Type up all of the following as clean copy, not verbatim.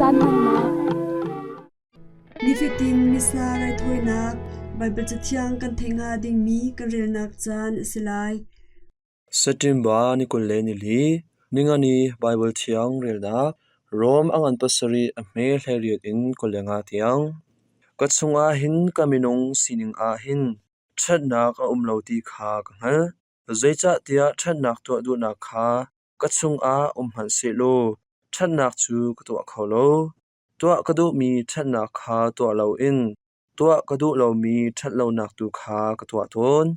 Caan hmannak. Nifatin Missa raithawinak Baibal Cathiang kan theih hnga dingmi kan relnak caan a si lai. September ni 24, ningani Baibal Thiang relnak Rom a ngan pasarih a hme 18 in 25 tiang. Ka chungah hin ka minung sining ah hin ṭhatnak a um lo ti kha ka hngalh. Zeicahtiah ṭhatnak tuah duhnak kha ka chungah um hmanh sehlaw ṭhatnak cu ka tuah kho lo. Tuah ka duhmi ṭhatnak kha tuah loin tuah ka duh lomi ṭhatlonak tu kha ka tuah tawn.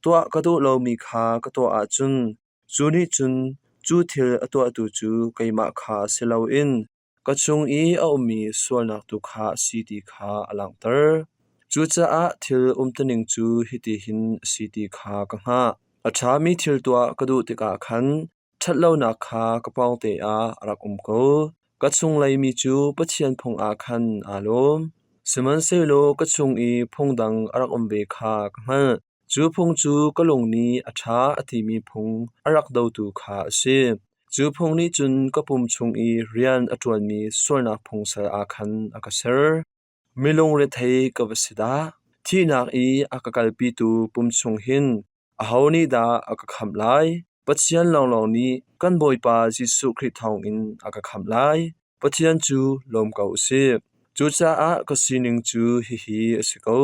Tuah ka duh lomi kha ka tuah ahcun cu nih cun cu thil a tuahtu cu keimah kha si loin ka chung i a ummi sualnak tu kha a si ti kha a langhter. Cucaah thil umtuning cu hitihin a si ti kha ka hngah. A ṭhami thil tuah ka duh tikah khan ṭhatlonak kha ka pawngte ah a rak um ko. Ka chunglei mi cu Pathian phung ah khan aa lawm. Sihmanhsehlaw ka chung i phung dang a rak um ve kha ka hngalh. Cu phung cu ka lung nih a ṭha a timi phung a rak dotu kha a si. Cu phung nih cun ka pum chung i rian a ṭuanmi sualnak phung sal ah khan a ka ser. Mi lungrethei ka va si dah! Thihnak i a ka kalpitu pum chung hin aho nih dah a ka khamh lai? Pathian lawnglawng nih kan Bawipa Jesuh Khrih thawngin a ka khamh lai. Pathian cu lawm ko u sih. Cucaah ka sining cu hihi a si ko.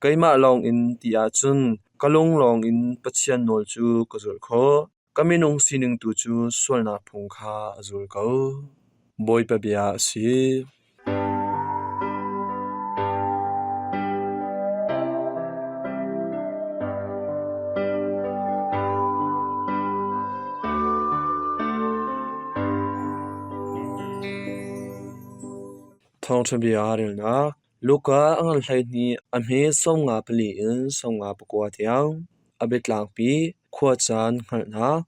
Keimah lawngin ti ahcun ka lung lawngin Pathian nawl cu ka zulh khawh. Ka minung sining tu cu sualnak phung kha a zul ko. Bawipa bia a si. Thawngṭha bia relnak Luka a ngan 12 a hme 54 in 59 tiang a biatlangpi khuacaan hngalhnak.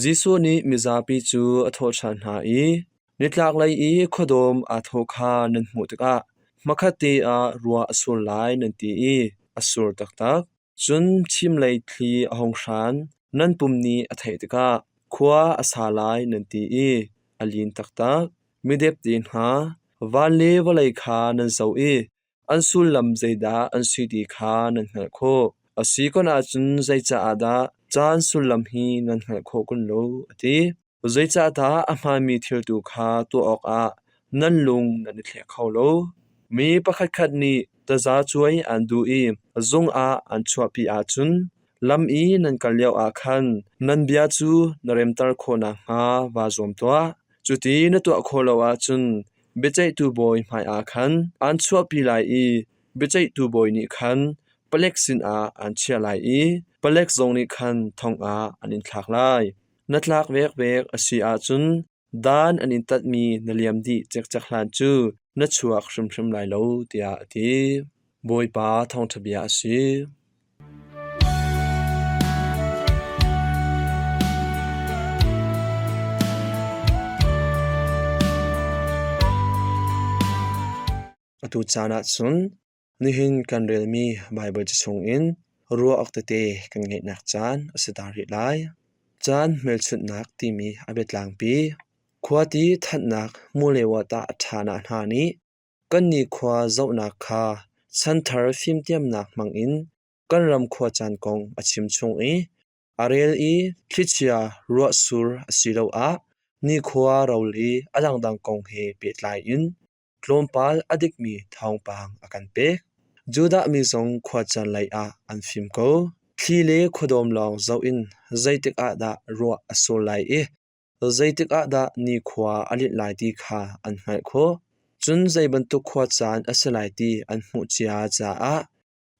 Jesuh nih mizapi cu a thawh ṭhan hna i Nitlaklei i khuadawm aa thawh kha nan hmuh tikah hmakhatte ah ruah a sur lai nan ti i a sur taktak. Cun chimlei thli a hung hran, nan pum nih a theih tikah khua a sa lai nan ti i a lin taktak. Midepde hna, van le vawlei kha nan zoh i an sullam zeidah an si ti kha nan hngalh khawh. A si kun ahcun zeicaah dah caan sullam hi nan hngalh khawh kun lo? a ti. Zeicahdah a hmaanmi thil tu kha tuah awkah nan lung nan i thlek kho lo? Mi pakhatkhat nih tazacuai aan duh i zung ah aan chuahpi ahcun lam i nan kal lioah khan nan bia cu na remter khawh nakhnga vaa zuam tuah. Cuti na tuah khawh lo ahcun biaceihtu bawi hmaiah khan aan chuahpi lai i biaceihtu bawi nih khan palek sinah aan chiah lai i palek zong nih khan thong ah an in thlak lai. Na tlak vekvek a si ahcun dan an in tatmi na liam dih cikcek hlan cu na chuak hrimhrim lai lo, tiah a ti. Bawipa thawngṭha bia a si. Atu caan ah cun nihin kan relmi Baibal ca chungin ruah awk tete kan ngeihnak caan a si ta rih lai. Caan hmelchunhnak timi a biatlangpi khuati thanhnak mulewa-tah ṭha-nah hna nih kan nikhua zohnak kha chanthar fimtiamnak hmangin kan ram khuacaan kong a chim chung i a rel i thlichia ruahsur asiloah nikhua ro le a dangdang kong he pehtlai in tlawmpal a dikmi thawngpang a kan pek. Judah mi zong khuacaan lei ah an fim ko. Thli le khuadawm lawng zoh in zeitik ah dah ruah a sur lai i zeitik ah dah nikhua a linh lai ti kha an hngalh khawh. Cun zei bantuk khuacaan a si lai ti an hmuh cia caah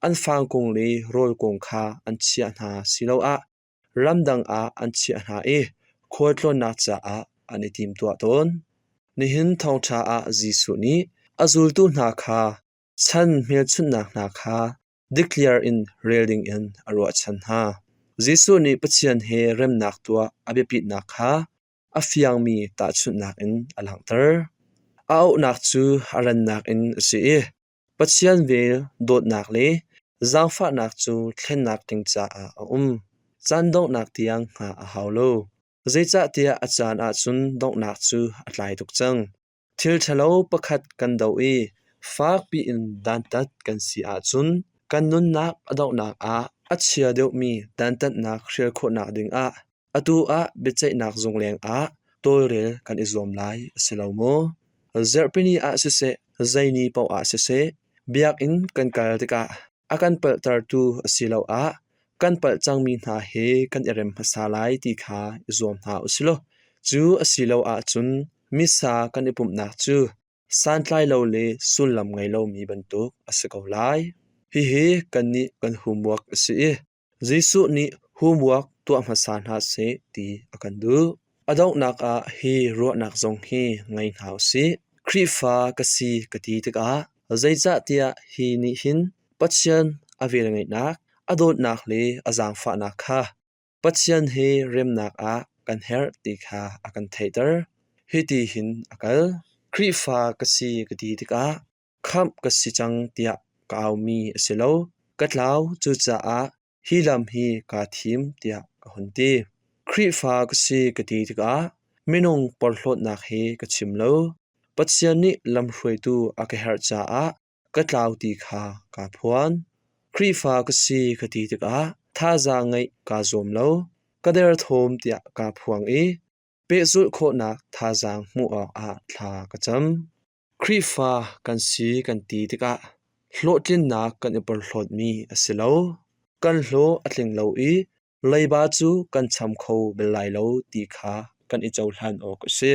an fangkung le rawl kung kha an chiah hna siloah ramdang ah an chiah hna i khualtlawnnak caah an i timtuah tawn. Nihin thawngṭha ah Jesuh nih a zultu hna kha chan hmelchunhnak hna kha dikthliar in rel dingin a ruahchan hna. Jesuh nih Pathian he remnak tuah a biapitnak kha a fiangmi tahchunhnak in a langhter. A auhnak cu a rannak in a si i Pathian vel, dawtnak le zaangfahnak cu thlennak ding caah a um. Caan donghnak tiang hngah a hau lo. Zeicahtiah a caan ahcun donghnak cu a tlai tuk cang. Thil ṭhalo pakhat kan doh i fakpi in dantat kan si ahcun kan nunnak a donghnak ah a chia deuhmi dantatnak hrial khawhnak dingah atu ah biaceihnak zung lengah tawlrel kan i zuam lai a si lo maw? Zarhpini ah siseh, zei ni paoh ah siseh, biakinn kan kal tikah a kan palhtertu asiloah kan palh cangmi hna he kan i rem hmasa lai ti kha i zuam hna u sih law cu a si lo ahcun Missa kan i pumhnak cu santlai lo le sullam ngei lomi bantuk a si ko lai. Hihi kannih kan homework a si i Jesuh nih homework tuah hmasa hna seh ti a kan duh. A donghnak ah hi ruahnak zong hi ngei hna u sih. Khrihfa ka si ka ti tikah zeicahtiah hi nih hin Pathian a velngeihnak, a dawtnak le a zaangfahnak kha Pathian he remnak ah kan herh ti kha a kan theihter. Hiti hin a kal. Khrihfa ka si ka ti tikah khamh ka si cang tiah ka aumi a si lo. Ka tlau, cucaah hi lam hi kaa thim tiah ka hun ti. Khrihfa ka si ka ti tikah minung porhlawtnak he ka chim lo. Pathian nih lamhruaitu a ka herh caah ka tlau ti kha kaa phuan. Khrihfa ka si ka ti tikah thazaang ngeih kaa zuam lo. Ka derthawm tiah kaa phuang i pehzulh khawhnak thazaang hmuh awkah thla ka cam. Khrihfa kan si kan ti tikah hlawhtlinnak kan i porhlawtmi a si lo. Kan hlawh a tling lo i leiba cu kan cham kho bal lai lo ti kha kan i cohlan awk a si.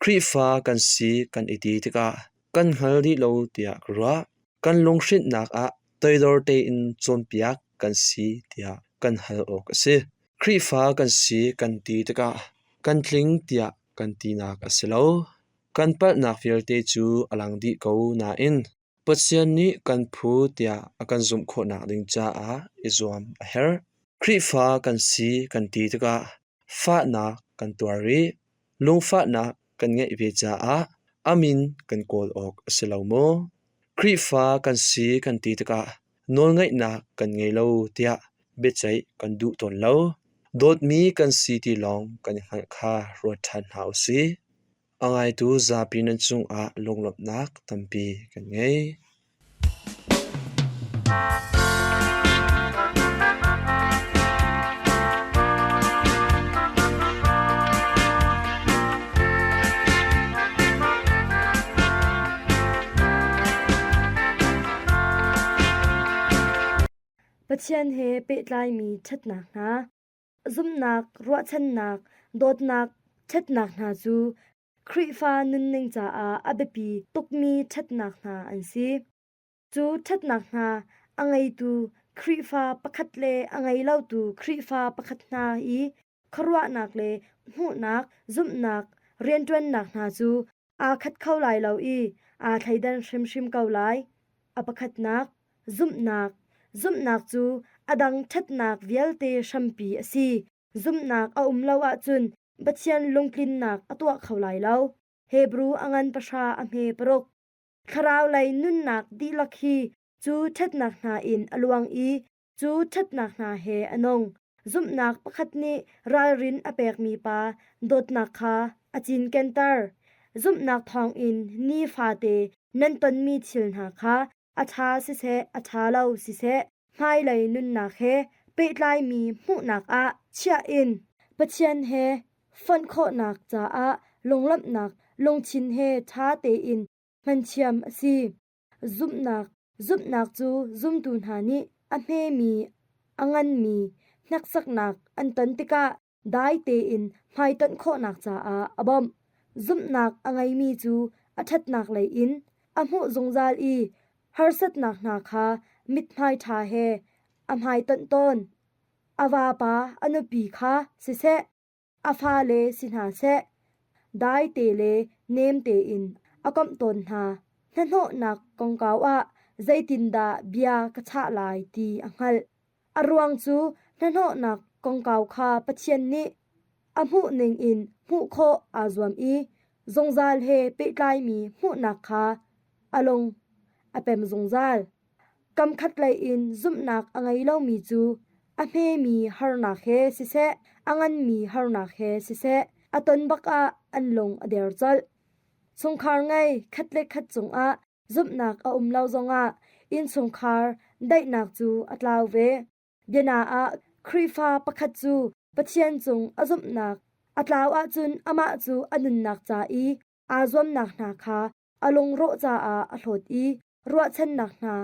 Khrihfa kan si kan i ti tikah kan hngal dih lo tiah ka ruah. Kan lunghrinhnak ah toidor tein cawnpiak kan si tiah kan hal awk a si. Khrihfa kan si kan ti tikah kan tling tiah kan tinak a si lo. Kan palhnak vialte cu a lang dih ko nain Pathian nih kan phu tiah a kan zumh khawhnak ding caah i zuam a herh. Khrihfa kan si kan ti tikah fahnak kan tuar rih. Lungfahnak kan ngeih ve caah a min kan kawl awk a si lo maw? Khrihfa kan si kan ti tikah nawlngeihnak kan ngei lo tiah biaceih kan duh tawn lo. Dawtmi kan si ti lawng kan i hngalh kha ruat ṭhan hna u sih. A ngaitu zapi nan cungah lunglawmhnak tampi kan ngei. Pathian he pehtlaimi ṭhatnak hna, zumhnak, ruahchannak, dawtnak, ṭhatnak hna cu Khrihfa nunning caah a biapi tukmi ṭhatnak hna an si. Cu ṭhatnak hna a ngeitu Khrihfa pakhat le a ngei lotu Khrihfa pakhat hna i khuaruahnak le hmuhnak, zumhnak, rianṭuannak hna cu aa khat kho lai lo i aa thleidan hrimhrim ko lai. A pakhatnak, zumhnak. Zumhnak cu a dang ṭhatnak vialte hrampi a si. Zumhnak a um lo ahcun Pathian lungtlinnak a tuah kho lai lo. Hebru a ngan pahra a hme paruk. Thlarau lei nunnak dihlak hi cu ṭhatnak hna in a luang i cu ṭhatnak hna he a nung. Zumhnak pakhat nih ralrin a pekmi pa dawtnak kha a cinkenter. Zumhnak thawngin nifate nan tonmi thil hna kha a ṭha siseh a ṭha lo siseh hmailei nunnak he pehtlaimi hmuhnak ah chiah in Pathian he fonh khawhnak caah lunglawmhnak lungthin he ṭha tein hmanthiam a si. Zumhnak Zumhnak cu zumtu hna nih a hmemi, a nganmi hneksaknak an ton tikah dai tein hmaitonh khawhnak caah a bawmh. Zumhnak a ngeimi cu a ṭhatnak lei in a hmuh zungzal i harsatnak hna kha mithmai ṭha he a hmaitonh tawn. A vapa a nupi kha siseh, a fale si hna seh, dai te le nem tein a komh tawn hna. Hnahnawhnak kongkau ah zeitindah bia ka chah lai ti a hngalh. A ruang cu hnahnawhnak kongkau kha Pathian nih a hmuh ningin hmuh khawh aa zuam i zungzal he pehtlaimi hmuhnak kha a lung a pem zungzal. Kam khatlei in zumhnak a ngei lomi cu a hmemi harnak he siseh, a nganmi harnak he siseh, a ton bak ah an lung a der colh. Chungkhar ngei khat le khat cungah zumhnak a um lo zongah innchungkhar daihnak cu a tlau ve. Biana ah Khrihfa pakhat cu Pathian cung a zumhnak a tlau ahcun amah cu a nunnak ca i aa zuamnak hna kha a lungrawh caah a hlawt i ruahchannak hna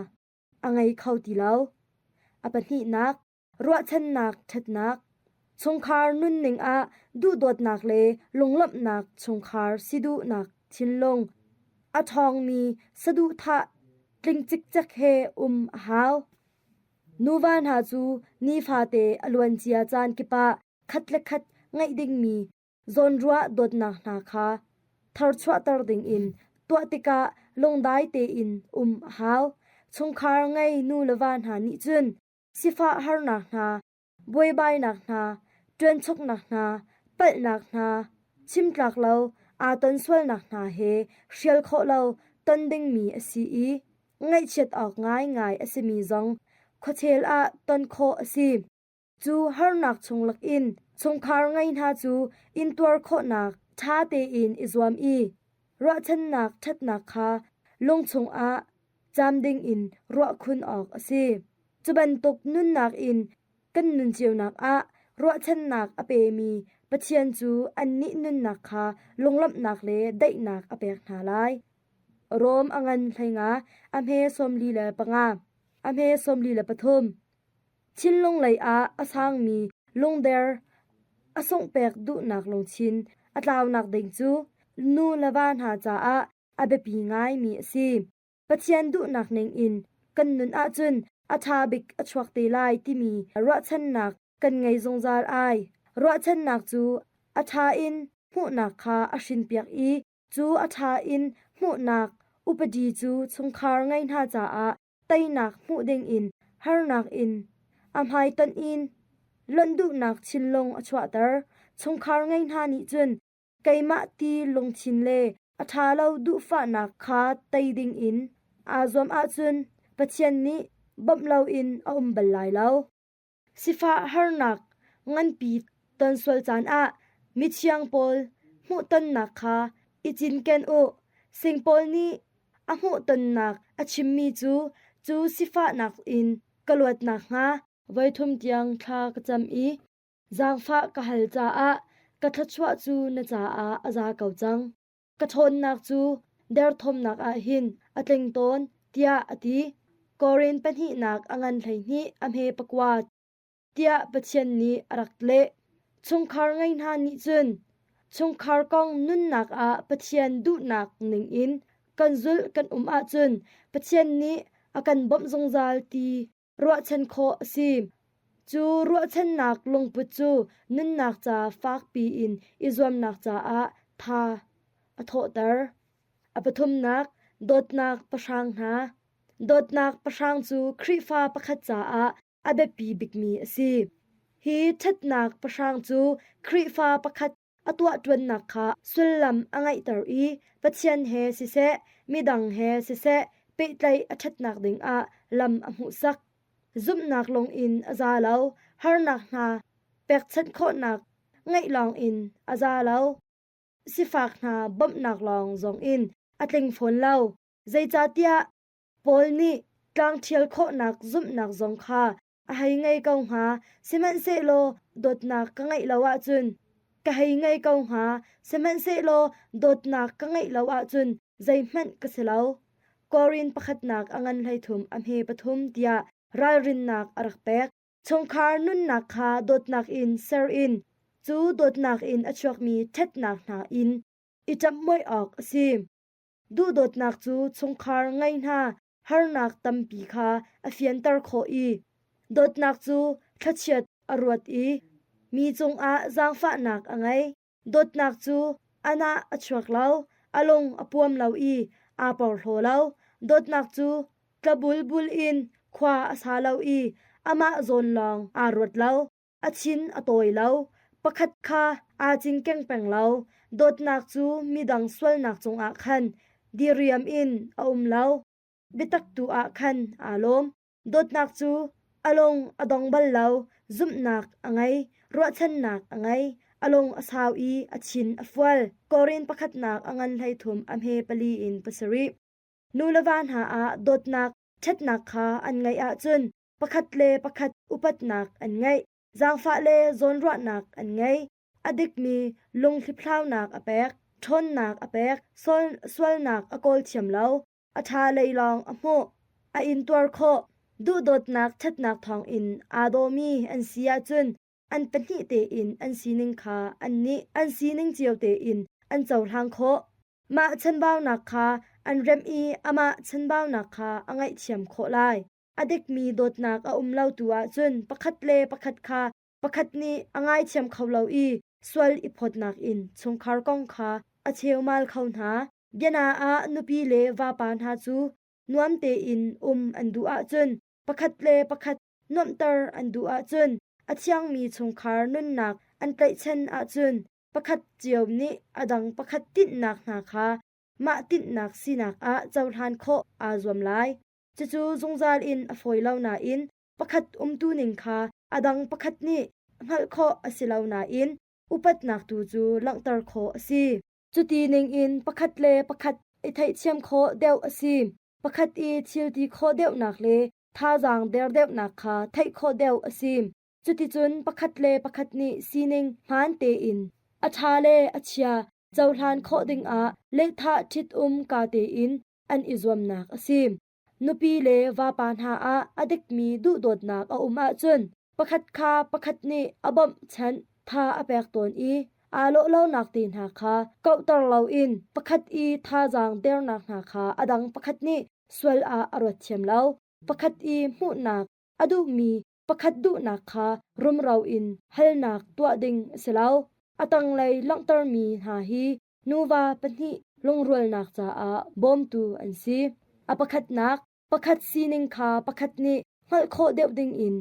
a ngei kho ti lo. A pahnihnak, ruahchannak ṭhatnak. Chungkhar nunning ah duhdawtnak le lunglawmhnak chungkhar si duhnak thinlung a ṭhawngmi saduhthah tling cikcek he um a hau. Nuva hna cu nifate a luancia caan kip ah khat le khat ngeih dingmi zawnruah dawtnak hna kha tharchuahter dingin tuah tikah lungdai tein um a hau. Chungkhar ngei nu le va hna nih cun sifah harnak hna, buaibainak hna, ṭuanchuknak hna, palhnak hna, chimtlak lo aa ton sualnak hna he hrial khawh lo ton dingmi a si i ngaihchiat awk ngaingai a simi zong khuachel ah ton khawh a si. Cu harnak chung lakin chungkhar ngei hna cu intuar khawhnak ṭha tein i zuam i ruahchannak ṭhatnak kha lung chungah caam dingin ruah khun awk a si. Cu bantuk nunnak in kan nun cionak ah ruahchannak a pemi Pathian cu annih nunnak kha lunglawmhnak le daihnak a pek hna lai. Rom a ngan 15, a hme 45, a hme 43. Thinlung lei ah a sangmi lungder a sunghpek duhnak lungthin a tlaunak ding cu nu le va hna caah a biapi ngaimi a si. Pathian duhnak ningin kan nun ahcun a ṭha bik a chuak te lai timi ruahchannak kan ngei zungzal ai. Ruahchannak cu a ṭha in hmuhnak kha a hrinpiak i cu a ṭha in hmuhnak upadi cu chungkhar ngei hna caah teinak hmuh dingin harnak in a hmaitonh in lonh duhnak thinlung a chuahter. Chungkhar ngei hna nih cun keimah ti lungthin le a ṭha lo duhfahnak kha tei dingin aa zuam ahcun Pathian nih bawmh loin a um bal lai lo. Sifah harnak nganpi ton sual caan ah mithiang pawl hmuhtonnak kha i cinken u. Sing pawl nih a hmuhtonnak a chimmi cu cu sifahnak in ka luat nakhnga voithum tiang thla ka cam i zaangfah ka hal caah ka thluachuah cu na caah a za ko cang. Ka ṭhawnnak cu derthawmnak ah hin a tling tawn, tiah a ti. Korin pahnihnak a ngan 12 a hme pakua tiah Pathian nih a rak leh. Chungkhar ngei hna nih cun chungkhar kong nunnak ah Pathian duhnak ningin kan zulh kan um ahcun Pathian nih a kan bawmh zungzal ti ruahchan khawh a si. Cu ruahchannak lungput cu nunnak ca fakpi in i zuamnak caah tha a thawhter. A pathumnak, dawtnak pahrang hna. Dawtnak pahrang cu Khrihfa pakhat caah a biapi bikmi a si. Hi ṭhatnak pahrang cu Khrihfa pakhat a tuahṭuannak kha sullam a ngeihter i Pathian he siseh, midang he siseh pehtlaih a ṭhatnak dingah lam a hmuhsak. Zumhnak lawngin a za lo, harnak hna pekchanh khawhnak ngeih lawngin a za lo. Sifak hna bawmhnak lawng zongin a tling fawn lo. Zeicahtiah Paul nih tlangṭhial khawhnak zumhnak zong kha a hei ngei ko hnga, sihmanhsehlaw dawtnak ka ngeih lo ahcun ka hei ngei ko hnga, sihmanhsehlaw dawtnak ka ngeih lo ahcun zeihmanh ka si lo. Korin pakhatnak a ngan 13 a hme pathum tiah ralrinnak a rak pek. Chungkhar nunnak kha dawtnak in ser in cu dawtnak in a chuakmi ṭhatnak hna in i ṭamhmoih awk a si. Duhdawtnak cu chungkhar ngei hna harnak tampi kha a fianter khawh i dawtnak cu thlachiat a ruat i mi cungah zaangfahnak a ngei. Dawtnak cu a nah a chuak lo, a lung a puam lo i aa porhlaw lo. Dawtnak cu tlabulbul in khua a sa lo i amah zawn lawng aa ruat lo. A thin a tawi lo, pakhat kha aa cinkeng peng lo. Dawtnak cu midang sualnak cungah khan diriam in a um lo. Biatak tu ah khan aa lawm. Dawtnak cu a lung a dong bal lo, zumhnak a ngei, ruahchannak a ngei. A lung a sau i a thin a fual. Korin pakhatnak a ngan 13 a hme pali in pasarih. Nu le va hna ah dawtnak, ṭhatnak kha an ngeih ahcun pakhat le pakhat upatnak an ngeih. Zaangfah le zawnruahnak an ngei. A dikmi lunghliphlaunak a pek, ṭhawnnak a pek, sualnak a kawl thiam lo, a ṭha lei lawng a hmuh, a intuar khawh. Duhdawtnak ṭhatnak thawngin aa dawmi an si ahcun an pahnih tein an sining kha annih an sining cio tein an cohlang khawh. Mah chanbaunak kha an remh i amah chanbaunak kha a ngaihthiam khawh lai. A dikmi dawtnak a um lo tu ahcun pakhat le pakhat kha pakhat nih a ngaithiam kho lo i sual i phawtnak in chungkhar kong kha a cheumal kho hna. Biana ah nupi le vapa hna cu nuam tein um an duh ahcun pakhat le pakhat nuamhter an duh ahcun a thiangmi chungkhar nunnak an tlaihchan ahcun pakhat cio nih a dang pakhat tinhnak hna kha mah tinhnak sinak ah cohlan khawh aa zuam lai. Cucu zungzal in a fawi lo nain pakhat umtu ning kha a dang pakhat nih hngalh khawh a si lo nain upatnak tu cu langhter khawh a si. Cuti ningin pakhat le pakhat i theihthiam khawh deuh a si. Pakhat i thil ti khawh deuhnak le thazaang der deuhnak kha theih khawh deuh a si. Cuticun pakhat le pakhat nih sining hmaan tein a ṭha le a chia cohlan khawh dingah lehthah ṭhitum ka tein an i zuamnak a si. Nupi le vapa hna ah a dikmi duhdawtnak a um ahcun pakhat kha pakhat nih a bawmhchanh, tha a pek tawn i aa lawh lonak te hna kha kauhter loin pakhat i thazaang dernak hna kha a dang pakhat nih sual ah a ruat thiam lo. Pakhat i hmuhnak a duhmi pakhat duhnak kha rumro in halnak tuah ding a si lo. A tanglei langhtermi hna hi nuva pahnih lungrualnak caah bawmtu an si. A pakhatnak, pakhat sining kha pakhat nih hngalh khawh deuh dingin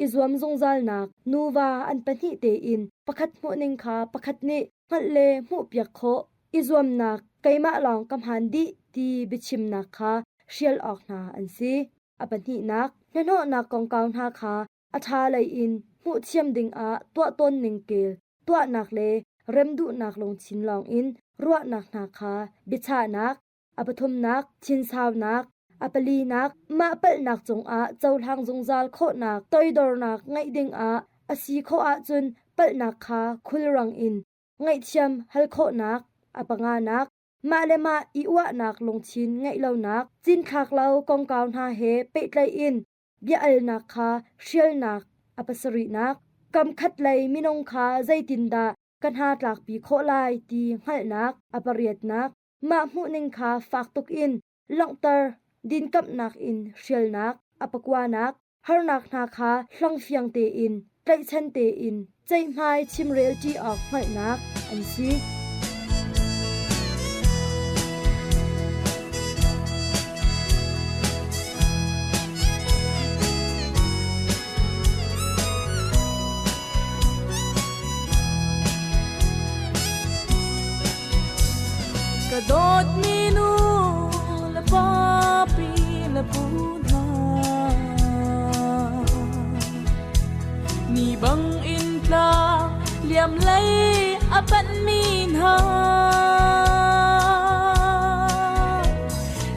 i zuam zungzalnak nuva an pahnih tein pakhat hmuhning kha pakhat nih hngalh le hmuhpiak khawh i zuamnak keimah lawng ka hmaan dih ti biachimnak kha hrial awk hna an si. A pahnihnak, hnahnawhnak kongkau hna kha a ṭha lei in hmuhthiam dingah tuah tawn ning kel tuahnak le remduhnak lungthin lawngin ruahnak hna kha biachahnak, a pathumnak, thinsaunak, a palinak, mah palhnak cungah cohlang zungzal khawhnak toidornak ngeih dingah a si khawh ahcun palhnak kha khulrang in ngaihthiam hal khawhnak, a panganak, mah le mah i uahnak lungthin ngeih lonak, cinthlak lo kongkau hna he pehtlaih in bia-alnak kha hrialnak a pasarihnak, kam khatlei minung kha zeitindah ka hna tlakpi khawh lai ti hngalhnak a pariatnak, mah hmuhning kha fak tuk in langhter dinkamnak in hrialnak a pakuanak, harnak hna kha hlangfiang tein tlaihchan tein ceihmai chimrel ṭi awk hngalhnak an si. Ka dawtmi nu le pa pi le pu hna Ni bang in tlang liam lei a panhmi hna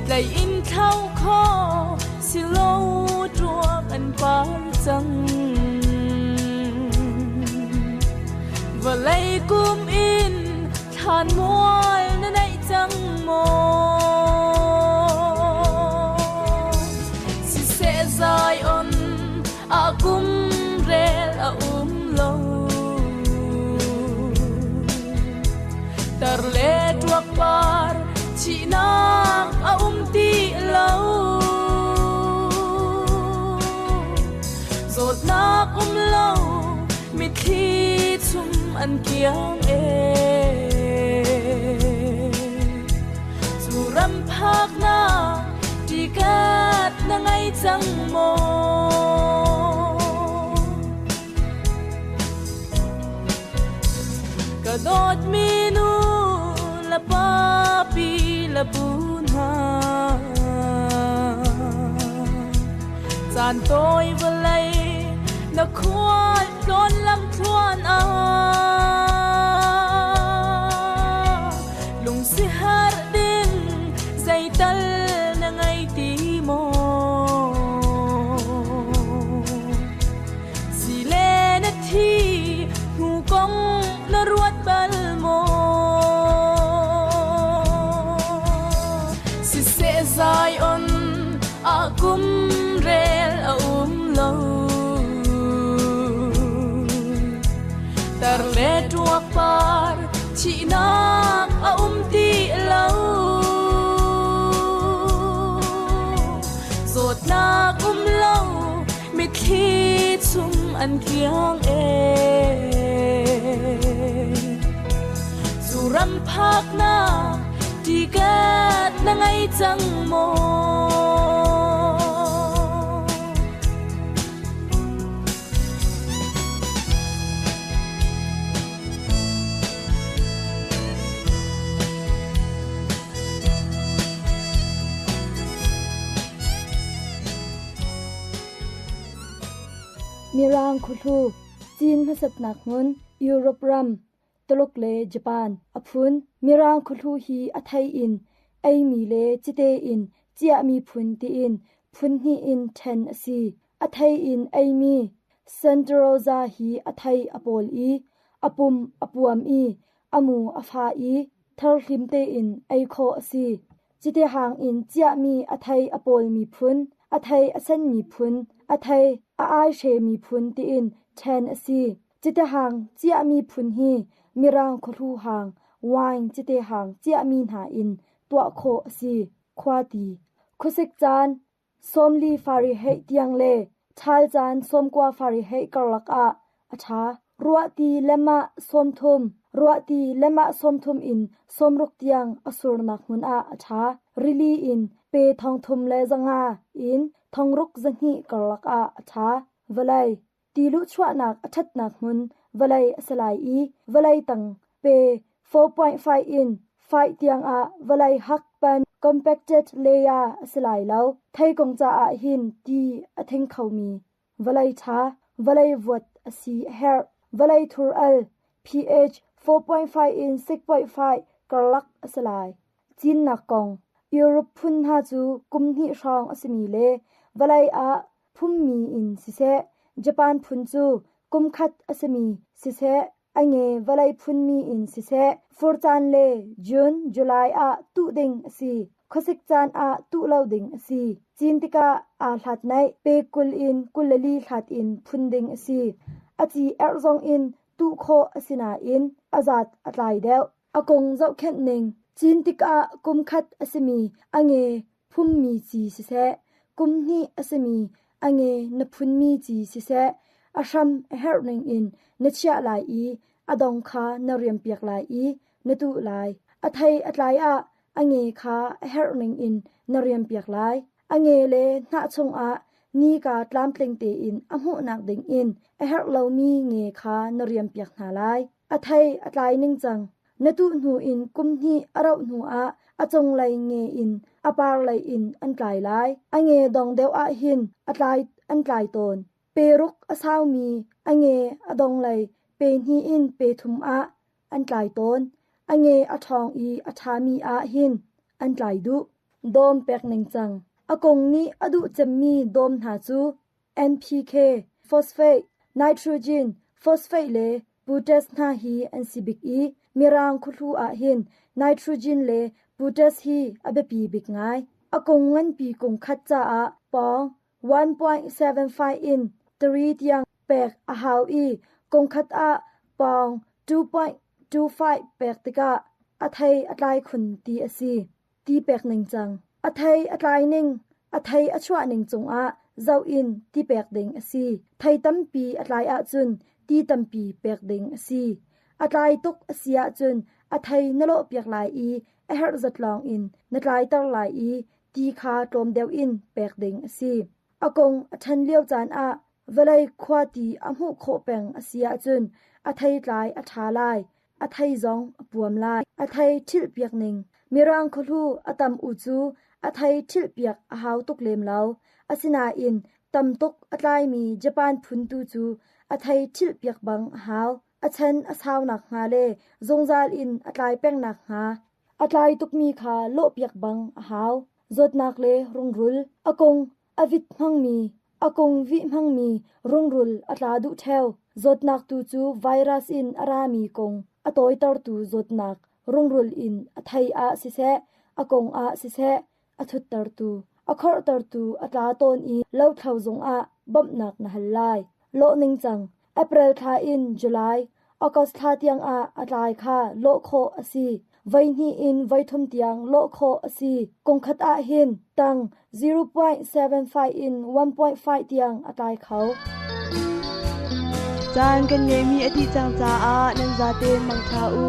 Tlai in thlo kho silo ṭuak an par cang Vawlei kum in thlan mual na neih cang maw Siseh Zion a kum rel a um lo Tar le ṭuak par thihnak a um ti lo Zawtnak um lo mitthli chum an kiang e Cu ram phaknak tikat na ngei cang maw? Ka dawtmi nu le pa pi le pu hna Caan tawi vawlei na khual tlawn lam thluan ah. An kiang ee. Cu ram phaknak ticket na ngei cang maw? Mirang khuhlu, cin hmasatnak hmun, Europe ram, Tuluk le Japan a phun. Mirang khuhlu hi a thei in eimi le cite in ciahmi phun tiin phun hnih in ṭhen a si. A thei in eimi Santa Rosa hi a thei a pawl i a pum a puam i a mu a fa i tharhlim tein ei khawh a si. Cite hang in ciahmi a thei a pawlmi phun, a thei a senmi phun, a thei a aihremi phun tiin ṭhen a si. Cite hang ciahmi phun hi Mirang khuahlu hang, wine cite hang ciahmi hna in tuah khawh a si. Khuati. Khuasik caan 40 Fahrenheit tiang le ṭhal caan 90 Fahrenheit karlak ah a ṭha. Ruahti lemah 30, ruahti lemah 30 in 60 tiang a surnak hmun ah a ṭha. Rili in pe 3,500 in 6,200 karlak ah a ṭha. Vawlei ti luhchuahnak a ṭhatnak hmun vawlei a si lai i vawlei tang pe 4.5 in 5 tiangah vawlei hak pan compacted layer a si lai lo. Theikung caah hin ti a thing khomi vawlei ṭha, vawlei vuat a si a herh. Vawlei thur al pH 4.5 in 6.5 karlak a si lai. Cinnak kong Europe phun hna cu kum hnih hrawng a simi le vawlei ah phummi in siseh, Japan phun cu kum khat a simi siseh, a nge vawlei phunmi in siseh, fur caan le June, July ah tuh ding a si. Khuasik caan ah tuh lo ding a si. Cin tikah aa hlat naih, pe 20 in 24 hlat in phun ding a si. A ci erh zong in tuh khawh a si nain a zat a tlai deuh. A kong zohkhenh ning cin tikah kum khat a simi a nge phummi ci siseh, kum hnih a simi a nge na phunmi ci siseh, a hram a herh ningin na chiah lai i a dong kha na riampiak lai i na tuh lai. A thei a tlai ah a nge kha a herh ningin na riampiak lai. A nge le hnah chungah nika tlamtling tein a hmuhnak dingin a herh lomi nge kha na riampiak hna lai. A thei a tlai ningcang na tuh hnu in kum hnih a rauh hnuah a cunglei nge in a parlei in an tlai lai. A nge dong deuh ah hin a tlai an tlai tawn. Pe ruk a saumi a nge a donglei pe hnih in pe thum ah an tlai tawn. A nge a ṭhawng i a ṭhami ah hin an tlai duh. Dawm pek ningcang. A kung nih a duh cemmi dawm hna cu NPK, phosphate, nitrogen, phosphate le potash hna hi an si bik i Mirang khuhlu ah hin nitrogen le potash hi a biapi bik ngai. A kung nganpi kung khat caah pawng 1.75 in 3 tiang pek a hau i kung khat ah pawng 2.25 pek tikah a thei a tlai khun ti a si. Ti pek ningcang. A thei a tlai ning, a thei a chuah ning cungah zoh in ti pek ding a si. Thei tampi a tlai ahcun ti tampi pek ding a si. A tlai tuk a si ahcun a thei na lawhpiak lai i a herh zat lawng in na tlaiter lai i ti kha tlawm deuh in pek ding a si. A kung a ṭhan lio caan ah vawlei khua ti a hmuh khawh peng a si ahcun a theitlai a ṭha lai, a thei zong a puam lai. A thei ṭhilhpiak ning. Mirang khuahlu a tam u cu a thei ṭhilhpiak a hau tuk lem lo. Asinain tam tuk a tlaimi Japan phun tu cu a thei ṭhilhpiak bang a hau. A chan a sau nakhnga le zungzal in a tlai peng nakhnga a tlai tukmi kha lawhpiak bang a hau. Zawtnak le rungrul. A kung a vit hmangmi, a kung vih hmangmi rungrul a tla duh ṭheo. Zawtnak tu cu virus in a rami kung a tawitertu zawtnak rungrul in a thei ah siseh, a kung ah siseh a thuttertu, a khorhtertu a tla tawn i lothlo zungah bawmhnak na hal lai. Lawh ningcang April thla in July, August thla tiangah a tlai kha lawh khawh a si. Voihnih in voithum tiang lawh khawh a si. Kum khat ah hin tang 0.75 in 1.5 tiang a tlai kho. Caan kan ngeihmi a dih cang caah nan zaten mangṭha u.